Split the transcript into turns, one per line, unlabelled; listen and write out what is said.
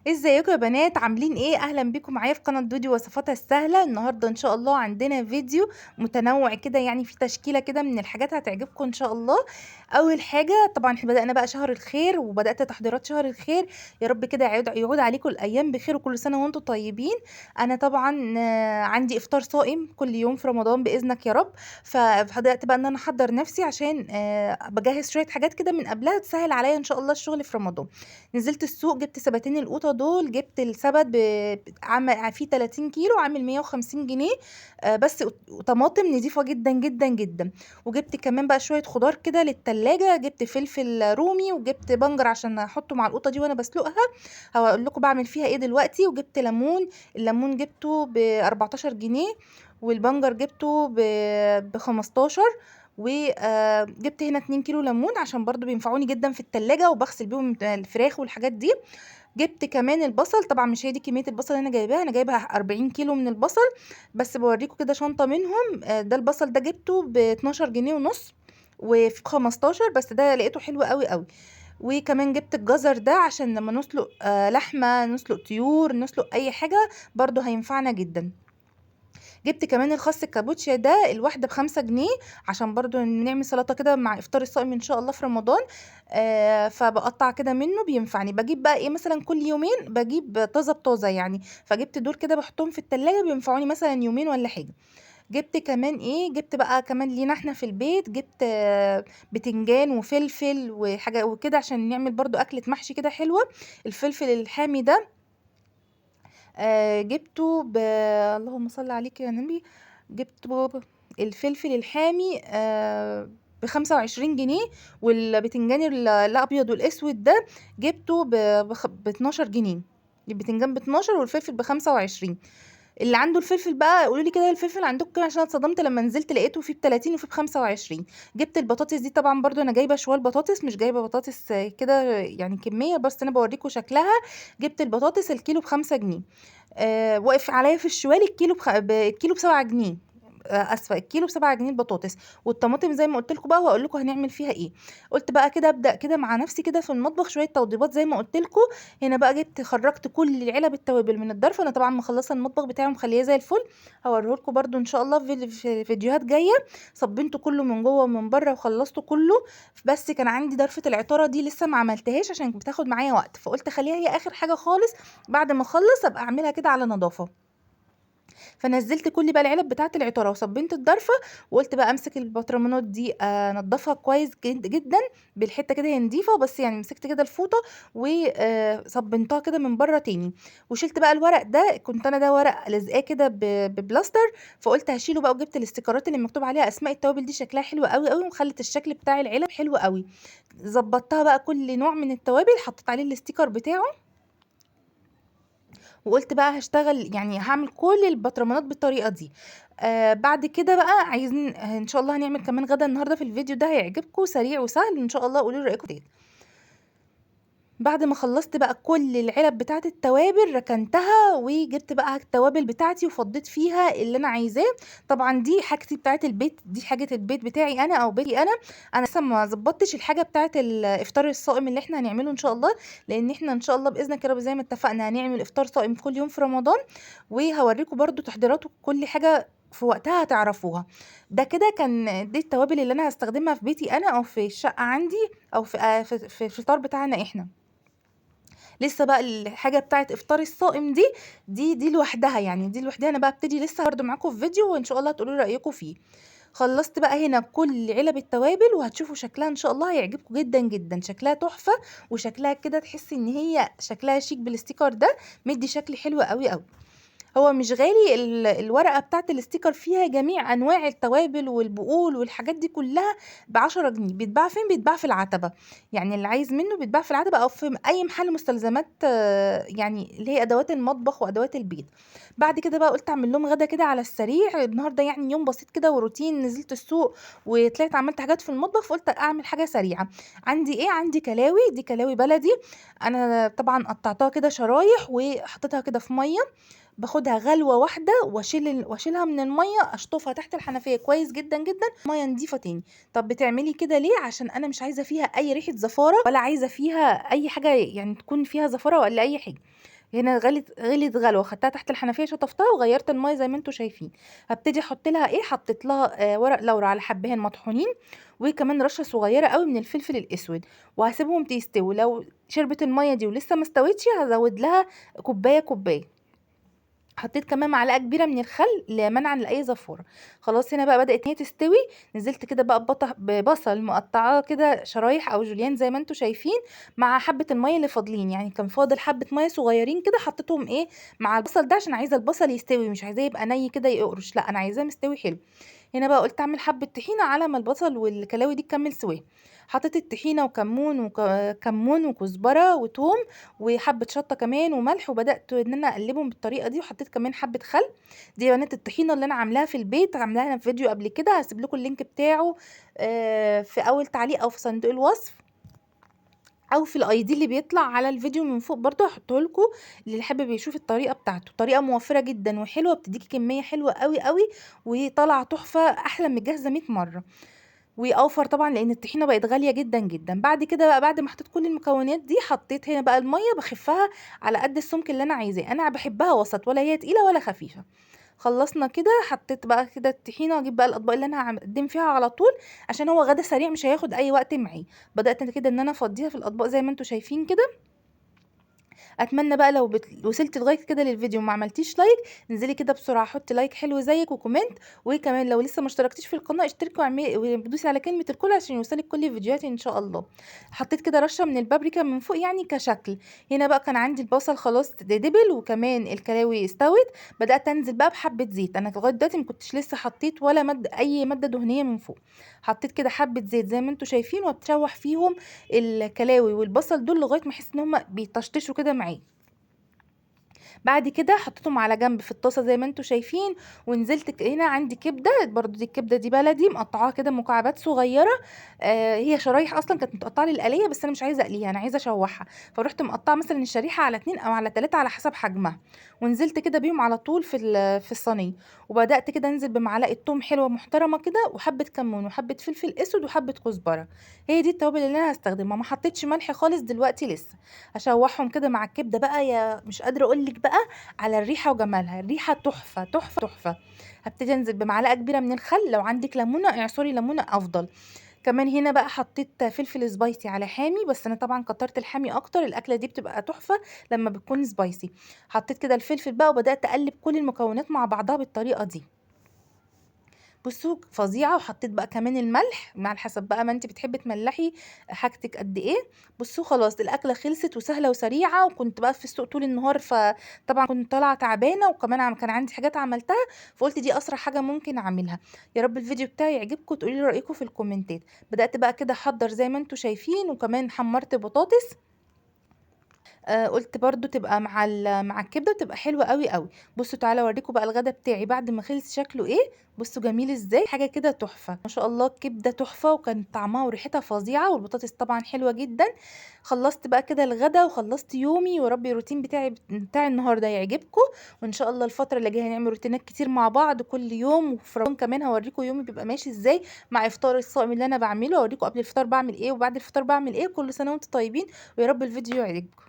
ازيكم يا بنات؟ عاملين ايه؟ اهلا بيكم معايا في قناة دودي وصفاتها السهلة. النهارده ان شاء الله عندنا فيديو متنوع كده، يعني في تشكيله كده من الحاجات هتعجبكم ان شاء الله. اول حاجة طبعا احنا بدانا بقى شهر الخير، وبدات تحضيرات شهر الخير. يا رب كده يعود عليكم الايام بخير، وكل سنة وانتم طيبين. انا طبعا عندي افطار صائم كل يوم في رمضان باذنك يا رب، فبدات بقى ان انا احضر نفسي عشان بجهز شوية حاجات كده من قبلها تسهل عليا ان شاء الله الشغل في رمضان. نزلت السوق، جبت سبتين القوطه دول، جبت السبت فيه 30 كيلو عامل 150 جنيه، بس طماطم نضيفه جدا جدا جدا. وجبت كمان بقى شوية خضار كده للتلاجة، جبت فلفل رومي وجبت بنجر عشان احطه مع القوطه دي وانا بسلقها، هقول لكم بعمل فيها ايه دلوقتي. وجبت ليمون، الليمون جبته ب 14 جنيه، والبنجر جبته ب 15. وجبت هنا 2 كيلو ليمون عشان برضو بينفعوني جدا في التلاجة، وبغسل بيهم الفراخ والحاجات دي. جبت كمان البصل، طبعا مش هي دي كمية البصل اللي انا جايباها، انا جايبه 40 كيلو من البصل، بس بوريكم كده شنطه منهم. ده البصل ده جبته ب 12 جنيه ونص وفي 15، بس ده لقيته حلو قوي قوي. وكمان جبت الجزر ده عشان لما نسلق لحمه، نسلق طيور، نسلق اي حاجة برضو هينفعنا جدا. جبت كمان الخس الكابوتشا ده الواحدة ب5 جنيه عشان برضو نعمل سلطة كده مع افطار الصائم ان شاء الله في رمضان. فبقطع كده منه بينفعني. بجيب بقى ايه مثلا كل يومين بجيب طازة بطازه يعني، فجبت دول كده بحطهم في التلاجة بينفعوني مثلا يومين ولا حاجة. جبت كمان ايه، جبت بقى كمان لينا احنا في البيت، جبت بتنجان وفلفل وحاجه وكده عشان نعمل برضو اكله محشي كده حلوة. الفلفل الحامي ده جبته اللهم صل عليك يا نبي، جبته الفلفل الحامي ب25 جنيه، والبتنجان الابيض والاسود ده جبته ب12 جنيه. البتنجان ب12 والفلفل ب25. اللي عنده الفلفل بقى قولوا لي كده الفلفل عندكم كام، عشان اتصدمت لما نزلت لقيته فيه ب30 وفيه ب25. جبت البطاطس دي طبعا برضو انا جايبه شوال بطاطس، مش جايبه بطاطس كده يعني كمية، بس انا بوريكم شكلها. جبت البطاطس الكيلو ب5 جنيه، واقف عليا في الشوال الكيلو ب7 جنيه، اسفه الكيلو ب7 جنيه البطاطس. والطماطم زي ما قلت لكم بقى، وهقول لكم هنعمل فيها ايه. قلت بقى كده ابدا كده مع نفسي كده في المطبخ شوية توضيبات زي ما قلت لكم. هنا بقى جبت خرجت كل العلب التوابل من الظرف، انا طبعا مخلصة المطبخ بتاعي ومخليه زي الفل، هوريه لكم برده ان شاء الله في فيديوهات جاية. صبنته كله من جوه ومن بره وخلصته كله، بس كان عندي ضرفه العطاره دي لسه ما عملتهاش عشان بتاخد معايا وقت، فقلت خليها هي اخر حاجة خالص، بعد ما اخلص ابقى اعملها كده على نظافة. فنزلت كل بقى العلب بتاعه العطاره وصبنت الضرفه، وقلت بقى امسك البطرمانات دي انضفها كويس جدا بالحتة كده، هي نضيفه بس يعني مسكت كده الفوطه وصبنتها كده من بره تاني. وشلت بقى الورق ده، كنت انا ده ورق لازقاه كده ببلاستر، فقلت هشيله بقى. وجبت الاستيكرات اللي مكتوب عليها اسماء التوابل دي، شكلها حلو قوي قوي وخلت الشكل بتاع العلب حلو قوي. ظبطتها بقى كل نوع من التوابل حطيت عليه ال sticker بتاعه، وقلت بقى هشتغل يعني هعمل كل البطرمانات بالطريقة دي. بعد كده بقى عايزين ان شاء الله هنعمل كمان غدا النهارده في الفيديو ده، هيعجبكم سريع وسهل ان شاء الله، قولوا لي رايكم تاني. بعد ما خلصت بقى كل العلب بتاعه التوابل ركنتها، وجبت بقى التوابل بتاعتي وفضيت فيها اللي انا عايزاه. طبعا دي حاجتي بتاعه البيت، دي حاجة البيت بتاعي انا او بيتي انا. انا لسه ما ظبطتش الحاجة بتاعه الافطار الصائم اللي احنا هنعمله ان شاء الله، لان احنا ان شاء الله باذنك يا رب زي ما اتفقنا هنعمل افطار صائم كل يوم في رمضان، وهوريكم برضو تحضيراته كل حاجة في وقتها هتعرفوها. ده كده كان دي التوابل اللي انا هستخدمها في بيتي انا او في الشقة عندي او في الفطار بتاعنا احنا. لسه بقى الحاجة بتاعه افطار الصائم دي لوحدها، يعني دي لوحدها انا بقى ابتدي لسه برده معاكم في فيديو، وان شاء الله هتقولوا لي رايكم فيه. خلصت بقى هنا كل علب التوابل، وهتشوفوا شكلها ان شاء الله هيعجبكم جدا جدا، شكلها تحفة وشكلها كده تحسي ان هي شكلها شيك بال sticker ده، مدي شكل حلو قوي قوي. هو مش غالي، الورقة بتاعه ال sticker فيها جميع انواع التوابل والبقول والحاجات دي كلها ب10 جنيه. بيتباع فين؟ بيتباع في العتبة، يعني اللي عايز منه بيتباع في العتبة او في اي محل مستلزمات، يعني اللي هي ادوات المطبخ وادوات البيت. بعد كده بقى قلت اعمل لهم غدا كده على السريع النهارده، يعني يوم بسيط كده وروتين. نزلت السوق وطلعت عملت حاجات في المطبخ، فقلت اعمل حاجة سريعة. عندي ايه؟ عندي كلاوي، دي كلاوي بلدي، انا طبعا قطعتها كده شرايح وحطيتها كده في مية، باخدها غلوه واحدة واشيلها من المية، اشطفها تحت الحنفية كويس جدا جدا، مية نضيفه تاني. طب بتعملي كده ليه؟ عشان انا مش عايزه فيها اي ريحه زفاره، ولا عايزه فيها اي حاجة يعني تكون فيها زفاره ولا اي حاجة. هنا غليت غلوة، خدتها تحت الحنفية شطفتها وغيّرت المَيّة زي ما أنتم شايفين. هابتدي أحط لها إيه، حطيت لها ورق لورا على حبهان مطحونين، وكمان رشة صغيرة أوي من الفلفل الأسود، وهاسيبهم يستووا. لو شربت المَيّة دي ولسه ما استوتش هازود لها كوباية كوباية. حطيت كمان معلقة كبيرة من الخل لمنعًا لأي زفارة. خلاص هنا بقى بدأت إن هي تستوي، نزلت كده بقى ببصل مقطعاه كده شرايح أو جوليان زي ما أنتم شايفين، مع حبة المَيّة اللي فاضلين، يعني كان فاضل حبة مَيّة صغيرين كده حطيتهم إيه مع البصل ده، عشان عايزة البصل يستوي، مش عايزاه يبقى ني كده يقرش، لأ أنا عايزاه مستوي حلو. هنا بقى قُلت أعمل حبة طحينة على ما البصل والكلاوي دي تكمل سواها. حطيت الطحينة وكمون كمون وكزبرة وتوم وحبة شطة كمان وملح، وبدأت إن أنا أقلبهم بالطريقة دي، وحطيت كمان حبة خل. دي يا بنات الطحينة اللي أنا عاملاها في البيت، عاملاها أنا في فيديو قبل كده، هاسيب لكم ال link بتاعه في أول تعليق أو في صندوق الوصف، أو في الID اللي بيطلع على الفيديو من فوق برضه هاحطه لكم للي حابب يشوف الطريقة بتاعته. طريقة موفرة جدًا وحلوة، بتديكي كمية حلوة أوي أوي، وطالعة تحفة أحلى من الجاهزة 100 مرة، وأوفر طبعًا لأن الطحينة بقت غالية جدًا جدًا. بعد كده بقى بعد ما حطيت كل المكونات دي، حطيت هنا بقى المَيّة باخفها على قد السمك اللي أنا عايزاه، أنا باحبها وسط، ولا هي تقيلة ولا خفيفة. خلصنا كده، حطيت بقى كده الطحينة، واجيب بقى الأطباق اللي أنا هاقدم فيها على طول، عشان هو غدا سريع مش هياخد أي وقت معايا. بدأت كده إن أنا أفضيها في الأطباق زي ما أنتم شايفين كده. أتمنى بقى لو وصلتي لغاية كده للفيديو وما عملتيش like، انزلي كده بسرعة حطي like حلو زيك و comment، وكمان لو لسه ما اشتركتيش في القناة اشتركي ودوسي على كلمة الكل عشان يوصلك كل فيديوهاتي إن شاء الله. حطيت كده رشة من البابريكا من فوق يعني كشكل. هنا بقى كان عندي البصل خلاص دبل، وكمان الكلاوي استوت. بدأت أنزل بقى بحبة زيت، أنا لغاية دلوقتي ما كنتش لسه حطيت ولا أي مادة دهنية من فوق. حطيت كده حبة زيت زي ما انتم شايفين، واتشوح فيهم الكلاوي والبصل دول لغاية ما احس ان هما بيطشطشوا كده معايا. بعد كده حطيتهم على جنب في الطاسه زي ما انتم شايفين، ونزلت هنا عندي كبده برضو، دي الكبده دي بلدي مقطعاها كده مكعبات صغيرة، هي شرايح اصلا كانت متقطعه للقليه، بس انا مش عايزه اقليها، انا عايزه اشوحها، فروحت مقطعه مثلا الشريحة على 2 او على 3 على حسب حجمها، ونزلت كده بيهم على طول في الصينية. وبدات كده انزل بمعلقه توم حلوة محترمه كده، وحبه كمون وحبه فلفل اسود وحبه كزبره، هي دي التوابل اللي انا هستخدمها. ما حطيتش ملح خالص دلوقتي لسه. هشوحهم كده مع الكبده بقى، يا مش قادرة اقول لك بقى على الريحة وجمالها، الريحة تحفة تحفة تحفة. هبتدي انزل بمعلقه كبيرة من الخل، لو عندك ليمونه اعصري ليمونه افضل. كمان هنا بقى حطيت فلفل spicy على حامي، بس انا طبعا كترت الحامي اكتر، الاكلة دي بتبقى تحفة لما بتكون spicy. حطيت كده الفلفل بقى وبدات اقلب كل المكونات مع بعضها بالطريقة دي، بصوا فظيعة. وحطيت بقى كمان الملح مع حسب بقى ما انت بتحبي تملحي حاجتك قد ايه. بصوا خلاص الاكلة خلصت وسهلة وسريعة، وكنت بقى في السوق طول النهار، فطبعا كنت طالعه تعبانة، وكمان كان عندي حاجات عملتها، فقلت دي اسرع حاجة ممكن اعملها. يا رب الفيديو بتاعي يعجبكم، تقولوا لي رايكم في الكومنتات. بدات بقى كده احضر زي ما انتم شايفين، وكمان حمرت بطاطس، قلت برضو تبقى مع الكبده بتبقى حلوة قوي قوي. بصوا تعالوا اوريكم بقى الغدا بتاعي بعد ما خلص شكله ايه. بصوا جميل ازاي، حاجة كده تحفة ما شاء الله، الكبده تحفة وكان طعمها وريحتها فظيعة، والبطاطس طبعا حلوة جدا. خلصت بقى كده الغدا وخلصت يومي، ويا رب الروتين بتاع النهارده يعجبكم، وان شاء الله الفترة اللي جاية هنعمل روتينات كتير مع بعض كل يوم، وفي رمضان كمان هوريكم يومي بيبقى ماشي ازاي مع افطار الصائم اللي انا بعمله، هوريكم قبل الفطار بعمل ايه وبعد الفطار بعمل ايه. كل سنة وانتم طيبين، ويا رب الفيديو يعجبكم.